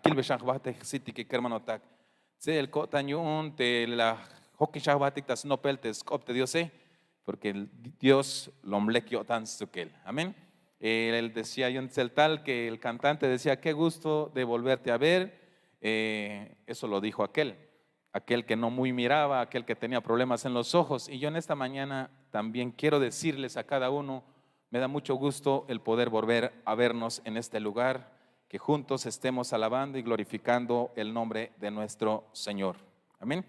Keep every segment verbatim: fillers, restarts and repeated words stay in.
Yilbe xan jbahtik jsitik kermanotak. Tse'el ko'tan yu'un te la jokix xan jbahtik ta snopel te sk'op te Diose, porque Dios lom lek yo'tan stukel. Amén. Él decía, yo en tal que el cantante decía, qué gusto de volverte a ver. Eh, eso lo dijo aquel, aquel que no muy miraba, aquel que tenía problemas en los ojos. Y yo en esta mañana también quiero decirles a cada uno, me da mucho gusto el poder volver a vernos en este lugar, que juntos estemos alabando y glorificando el nombre de nuestro Señor. Amén.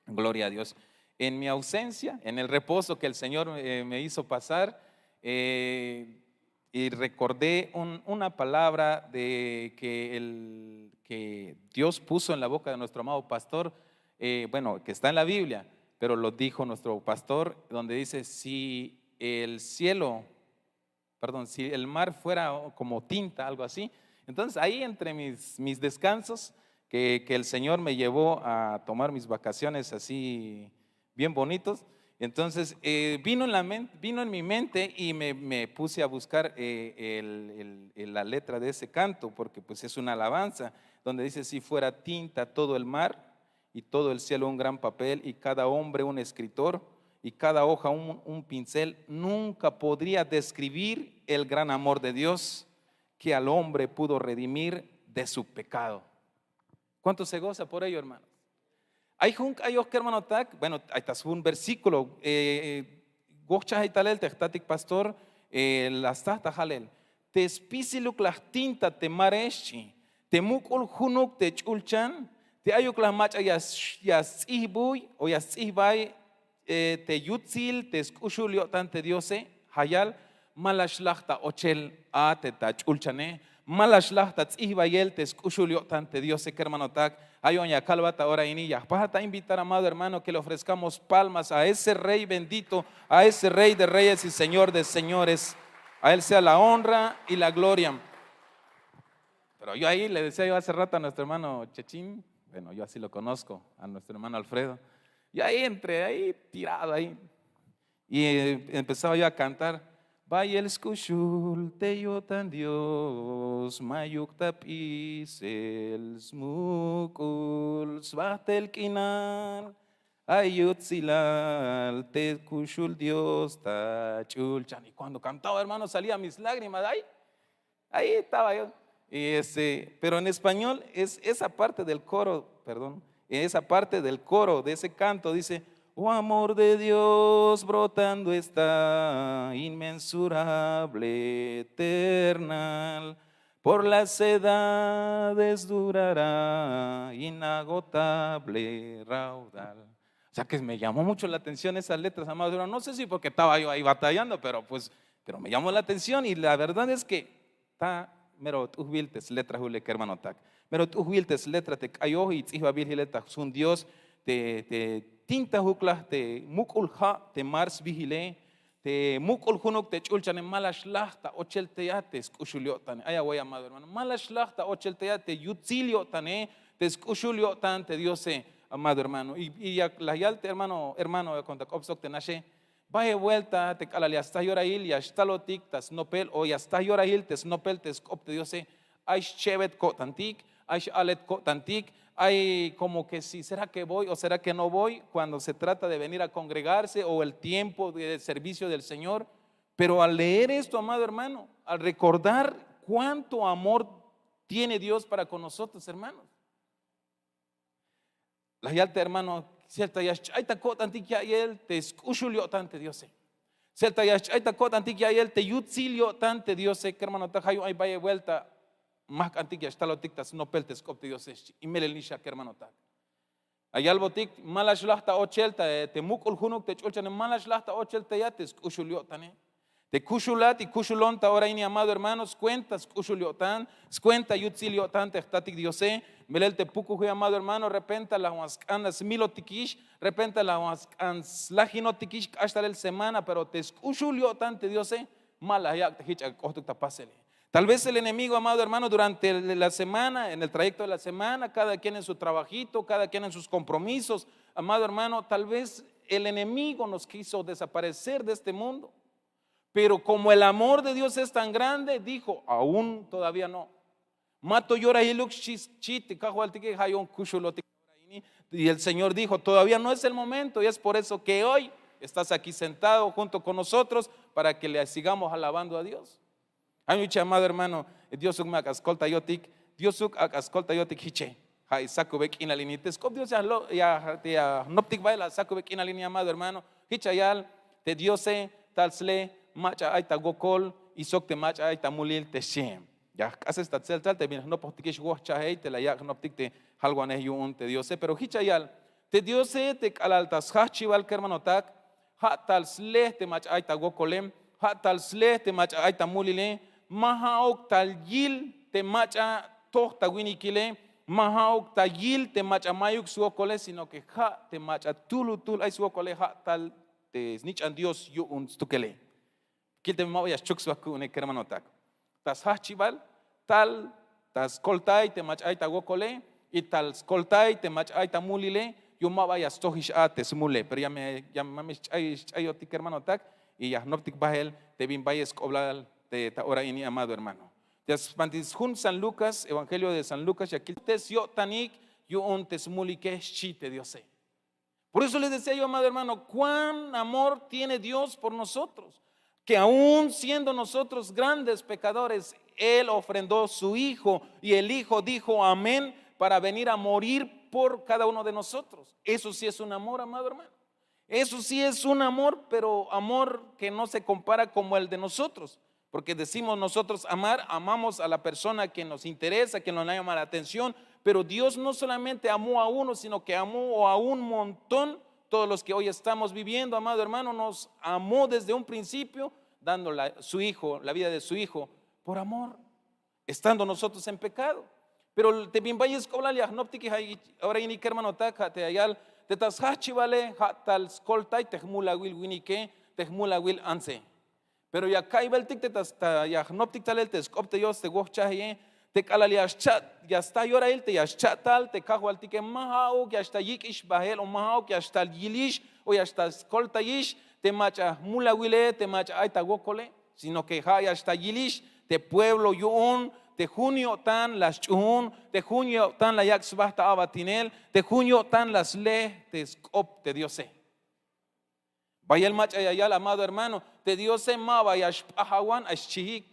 Gloria a Dios. En mi ausencia, en el reposo que el Señor eh, me hizo pasar, eh, y recordé un- una palabra de que, el, que Dios puso en la boca de nuestro amado pastor, eh, bueno, que está en la Biblia, pero lo dijo nuestro pastor, donde dice, si el cielo, perdón, si el mar fuera como tinta, algo así. Entonces ahí entre mis, mis descansos, que, que el Señor me llevó a tomar mis vacaciones así bien bonitos. Entonces eh, vino, en la men- vino en mi mente y me, me puse a buscar eh, el- el- el- la letra de ese canto, porque pues es una alabanza, donde dice, si fuera tinta todo el mar y todo el cielo un gran papel y cada hombre un escritor y cada hoja un, un pincel, nunca podría describir el gran amor de Dios que al hombre pudo redimir de su pecado. ¿Cuánto se goza por ello, hermanos? Ay jun k'ayoj kermanotak, bueno, ay tas jun versículo, eh, goxchaj ay talel te jtatik pastor, eh, la staj ta jalel. Te spisiluk la jtinta te mare xchi, te muk'ul junuk te ch'ulchan, te ayuk la mach'a ya s- ya sts'ijbuy o ya sts'ijbay eh, te yutsil te sk'uxul yo'tan te Diose, jayal ma la xlaj ta ochel a te ta ch'ulchane, ma la xlaj ta ts'ijbayel te sk'uxul yo'tan te Diose, kermanotak. Ayon ya kalbat ta ora ini, ya jpajat a invitar, amado hermano, que le ofrezcamos palmas a ese Rey bendito, a ese Rey de reyes y Señor de señores. A Él sea la honra y la gloria. Pero yo ahí le decía yo hace rato a nuestro hermano Chechín, bueno, yo así lo conozco, a nuestro hermano Alfredo, yo ahí entré, ahí tirado ahí, y eh, empezaba yo a cantar, bayel sk'uxul te yo'tan Dios, mayuk ta p'isel smuk'ul, sbajtel k'inal, ay yutsilal te kuxul Dios ta ch'ulchan. Y cuando cantaba, hermano, salía mis lágrimas, ay, ahí estaba yo. Y este, pero en español es esa parte del coro, perdón, esa parte del coro de ese canto dice, oh amor de Dios brotando está, inmensurable, eternal, por las edades durará, inagotable raudal. O sea que me llamó mucho la atención esas letras, amados hermanos. No sé si porque estaba yo ahí batallando, pero pues, pero me llamó la atención y la verdad es que ta mero t'ujbil te sletra julek, hermanotak. Mero t'ujbil te sletra te k'ayoj y ts'ijbabil jilel ta jun Dios te, te tinta juklaj te muk'ul ja' te mar sbijile, te muk'ul junuk te ch'ulchane, ma la xlaj ta ochel tey a te sk'uxul yo'tane. Ay away, amado hermano, ma la xlaj ta ochel tey a te yutsil yo'tane, te sk'uxul yo'tan te Diose, amado hermano. Y, y ya la yal te hermano, hermano, ya konta k'op sok te naxe, bayel buelta te k'alal ya staj yorahil ya xtalotik ta snopel o ya staj yorahil te snopel te sk'op te Diose, ay xchebet ko'tantik, ay x'alet ko'tantik, ay como que si será que voy o será que no voy cuando se trata de venir a congregarse o el tiempo de servicio del Señor. Pero al leer esto, amado hermano, al recordar cuánto amor tiene Dios para con nosotros, hermanos. La yal te hermano, selta ya xch'ay ta ko'tantik ya'iyel te sk'uxul yo'tan te Diose. Selta ya xch'ay ta ko'tantik ya'iyel te yutsil yo'tan te Diose, kermanotak, ja' yu'un ay bayel buelta ma jk'antik ya xtalotik ta snopel te sk'op te Diose, xchi. Y melel nix a, kermanotak. La yalbotik, ma la xlaj ta ochel te muk'ul junuk te ch'ulchane, ma la xlaj ta ochel tey a te sk'uxul yo'tane. Te kuxulat y kuxulon ta ora ini, amado hermano, skuenta sk'uxul yo'tan, skuenta yutsil yo'tan te jtatik Diose. Melel te pukuji, amado hermano, repenta la jwan sk'an smilotikix, repenta la jwan sk'an slajinotikix k'ax talel semana, pero te sk'uxul yo'tan te Diose ma la yak' te jich ak'a k'ohtuk ta pasele. Tal vez el enemigo, amado hermano, durante la semana, en el trayecto de la semana, cada quien en su trabajito, cada quien en sus compromisos, amado hermano, tal vez el enemigo nos quiso desaparecer de este mundo. Pero como el amor de Dios es tan grande, dijo, aún todavía no. Ma to yorahiluk xchi te kajwaltike. Ja' yu'un kuxulotik. Y el Señor dijo: todavía no es el momento, y es por eso que hoy estás aquí sentado junto con nosotros, para que le sigamos alabando a Dios. Ay, amado hermano, Diosuk me ak'a skoltayotik, Diosuk ak'a skoltayotik jiche. Ja' sakube k'inal ini te sk'op Dios ya lo ya te ya jnoptik bahel a sakube k'inal ini, amado hermano. Jich ya yal te Diose: tal sle mach'a ay ta wokol y sok te mach'a ay ta mulil te xchi. Ya jk'ases ta tseltal te bin jnopojtikix wojchajey te la yak' jnoptik te jalwanej yu'un te Diose. Pero jich ya yal te Diose te k'alal ta sjajchibal kermanotak, ja' tal sle te mach'a ay ta wokole, ja' tal sle te mach'a ay ta mulile. Ma ja'uk tal yil te mach'a toj ta winikile, ma ja'uk tal yil te mach'a mayuk swokole, sino que ja' te mach'a tuhlutuhl ay swokole, ja' tal te snich'an Dios yu'un stukele. Kil te bin ma ba ya xchuk sba ku'une kermanotak. Ta sjajchibal tal ta skoltay te mach'a ay ta wokole, y tal skoltay te mach'a ay ta mulile. Yu'un ma ba ya stojix a te smule. Pero ya me ya me ma me xch'ay xch'ayotik kermanotak, y ya jnoptik bahel te bin bayel sk'oblal te ta ora ini, amado hermano. Ya spantik sjun San Lucas, Evangelio de San Lucas, ya kil te syo'tanik yu'un te smulike, xchi te Diose. Por eso les decía yo, amado hermano, cuán amor tiene Dios por nosotros, que aún siendo nosotros grandes pecadores, Él ofrendó su Hijo, y el Hijo dijo amén para venir a morir por cada uno de nosotros. Eso sí es un amor, amado hermano. Eso sí es un amor, pero amor que no se compara como el de nosotros. Porque decimos nosotros amar, amamos a la persona que nos interesa, que nos llama la atención, pero Dios no solamente amó a uno, sino que amó a un montón. Todos los que hoy estamos viviendo, amado hermano, nos amó desde un principio, dando la- su hijo, la vida de su hijo, por amor, estando nosotros en pecado. Pero te bin bayel sk'oblal ya jnoptike ja' ora ini kermanotak, ja' te ya yal te ta sjajchibale ja' tal skoltay te jmulawil winike, te jmulawil antse. Pero ya ka'iybaltik te ta ya jnoptik talel te sk'op te Dios te wojchajeye, te k'alal ya xcha' ya sta yorahil te ya xcha' tal te kajwaltike, ma ja'uk ya xtal yik'ix bahel o ma ja'uk ya xtal yilix o ya xtal skoltayix te mach'a jmulawile, te mach'a ay ta wokole, sino que ja' ya xtal yilix te pueblo yu'un, te jun yo'tan la sch'uhun, te jun yo'tan la yak' sba ta a'batinel, te jun yo'tan la sle te sk'op te Diose. Bayel mach'a ya yal, amado hermano, te Diose ma ba ya xp'ajawan a xchijik.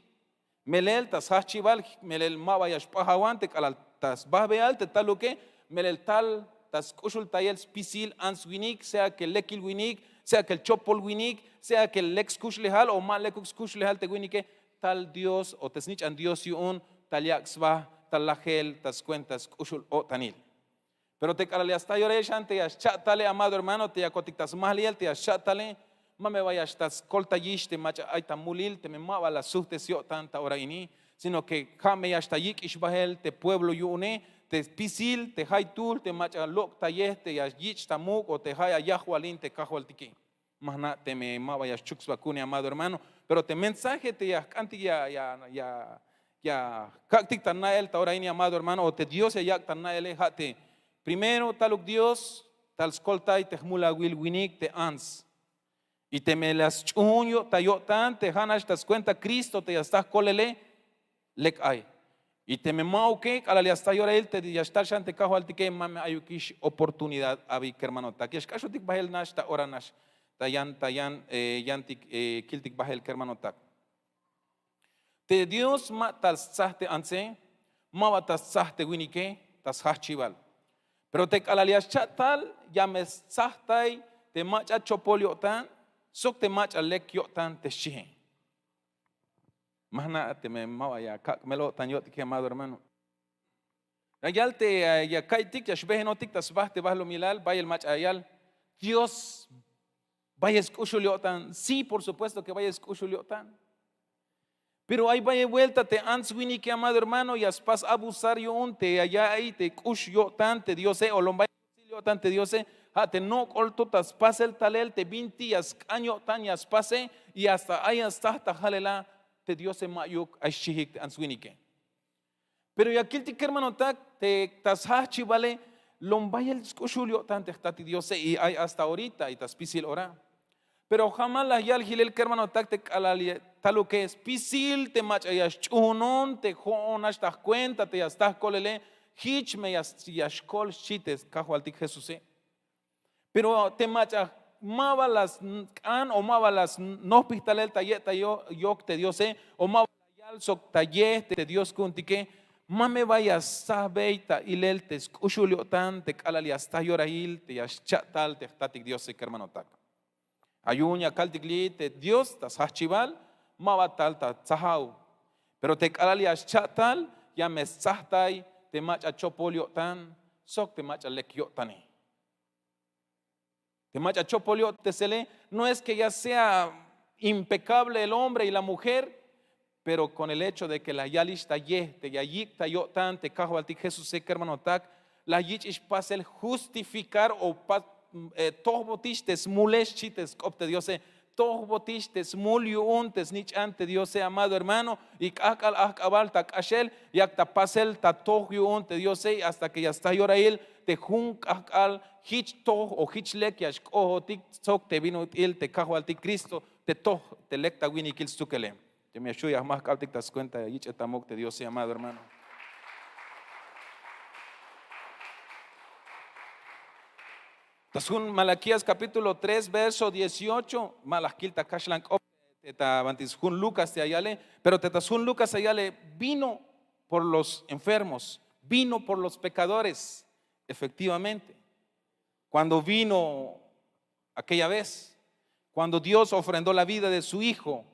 Melel ta sjajchibal, melel ma ba ya xp'ajawan te k'alal ta sbajbeal te taluke, melel tal ta sk'uxultayel spisil ants winik, sea que lekil winik, sea que chopol winik, sea que lek skuxlejal o ma lekuk skuxlejal te winike, tal Dios o te snich'an Dios yu'un tal yak' sba ta lajel ta skuenta sk'uxul-o'tanil. Pero te k'alal ya sta yorahil xan te ya xcha'tale, amado hermano, te yakotik ta smajliyel te ya xcha'tale, ma me ba ya xtal skoltayix te mach'a ay ta mulil teme ma ba la sujtes yo'tan ta ora ini, sino que ja' me ya xtal yik'ix bahel te pueblo yu'une, te spisil, te jaytuhl te mach'a lok'tayej te ya yich' ta muk' o te ja' ya yajwalin te kajwaltike. Ma jna' teme ma ba ya xchuk sba ku'une, amado hermano. Pero te mensaje te ya jk'antik ya ya ya ya kak'tik ta na'el ta ora ini, amado hermano, o te Dios ya yak' ta na'ele, ja' te primero taluk Dios tal skoltay te jmulawil winik te ants. Y teme la sch'uhun ta yo'tan te ja' nax ta skuenta Cristo te ya sta jkolele, lek ay. Y teme ma'uke, k'alal ya sta yorahil te ya xtal xan te kajwaltike, ma me ayukix oportunidad abi kermanotak. Ya xk'axotik bahel nax ta ora nax ta yan ta yan eh, yantik eh, kiltik bahel kermanotak. Te Dios ma tal stsaj te antse, ma ba ta stsaj te winike ta sjajchibal. Pero te k'alal ya xcha' tal, ya me stsajtay te mach'a chopol yo'tan sok te mach'a lek yo'tan te xchije. Ma jna' teme ma ba ya kak' mel-o'tan yo'tike, amado hermano. Ya yal te ya ka'iytik ya xbejenotik ta sba te balumilal, bayel mach'a ya yal: Dios, bayel sk'uxul yo'tan. Sí, por supuesto que bayel sk'uxul yo'tan. Pero ay bayel buelta te ants winike, amado hermano, ya spas abusar yu'un te ya ya'iy te k'ux yo'tan te Diose o lom bayel yo'tan te Diose. Ja' te nok'ol to ta spasel talel te binti ya sk'an yo'tan ya spase, y hasta ay ya stsaj ta jalel a te Diose ma'yuk ay xchijik te ants winike. Pero ya kiltik kermanotak te ta sjajchibale lom bayel sk'uxul yo'tan te jtatik Diose, y ay hasta ahorita y ta spisil ora. Pero jamal la yal jilel kermanotak te k'alal taluke spisil te mach'a ya sch'uhunon te jo'on nax ta jkuenta te ya sta jkolele. Jich me ya xkol xchi te kajwaltik jesuse. Pero te mach'a ma ba la sk'an o ma ba la snojpij talel ta ye' ta yok te diose, o ma ba la yal sok ta ye te dios ku'untike, ma me ba ya stsajbey ta ilel te sk'uxul yo'tan te k'alal ya sta yorahil te ya scha'tal te jtatik diose kermanotak. Ayu'un ya kaltik li' te dios ta sjahchibal ma ba tal ta tsajaw. Pero te k'alal ya scha'tal ya me stsajtay te mach'a chopol yo'tan sok te mach'a lek yo'tane. Te mach'a chopol yo'tesele no es ke ya sea impekable el hombre y la mujer, pero kon el hecho de ke la yalix ta ye te ya yik' ta yo'tan te kajwaltik jesuse kermanotak, la yich'ix pasel justifikar o tojbotix te smule xchi te sk'op te diose. Tojbotix te smul yu'un te snich'an te diose amado hermano. Y k'ahk'al ahk'abal ta k'axel yak ta pasel ta toj yu'un te diose hasta ke ya sta yorahil te jun k'ahk'al jich toj o jich lek ya xk'ohotik sok te bin ut'il te kajwaltik kristo te toj te lek ta winikil stsukele. Teme ya xhu' ya jmahk'abtik ta skuenta ya yich'e ta muk' te diose amado hermano. Ta sjun malakías kapítulo tres verso dieciocho ma la jkil ta kaxlan k'op te ta banti sjun lukas te ya yale. Pero te ta sjun lukas ya yale, vino por los enfermos, vino por los pecadores. Efectivamente, cuando vino aquella vez, cuando dios ofrendó la vida de su hijo,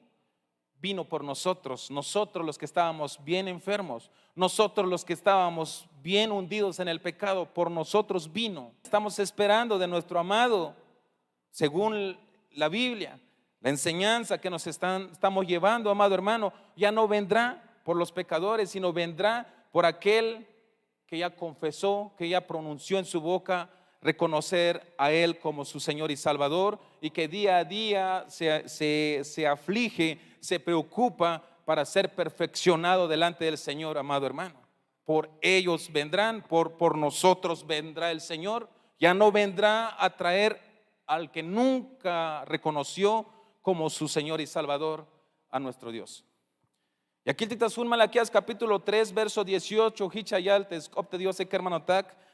vino por nosotros, nosotros los que estábamos bien enfermos, nosotros los que estábamos bien hundidos en el pecado, por nosotros vino. Estamos esperando de nuestro amado, según la Biblia, la enseñanza que nos están, estamos llevando, amado hermano, ya no vendrá por los pecadores, sino vendrá por aquel que ya confesó, que ya pronunció en su boca reconocer a él como su señor y salvador, y que día a día se aflige, se preocupa para ser perfeccionado delante del señor amado hermano. Por ellos vendrán, por nosotros vendrá el señor. Ya no vendrá a traer al que nunca reconoció como su señor y salvador, a nuestro dios. Ya kiltik ta sjun malakías kapítulo tres verso dieciocho hich ya yal te sk'op te diose kermanotak.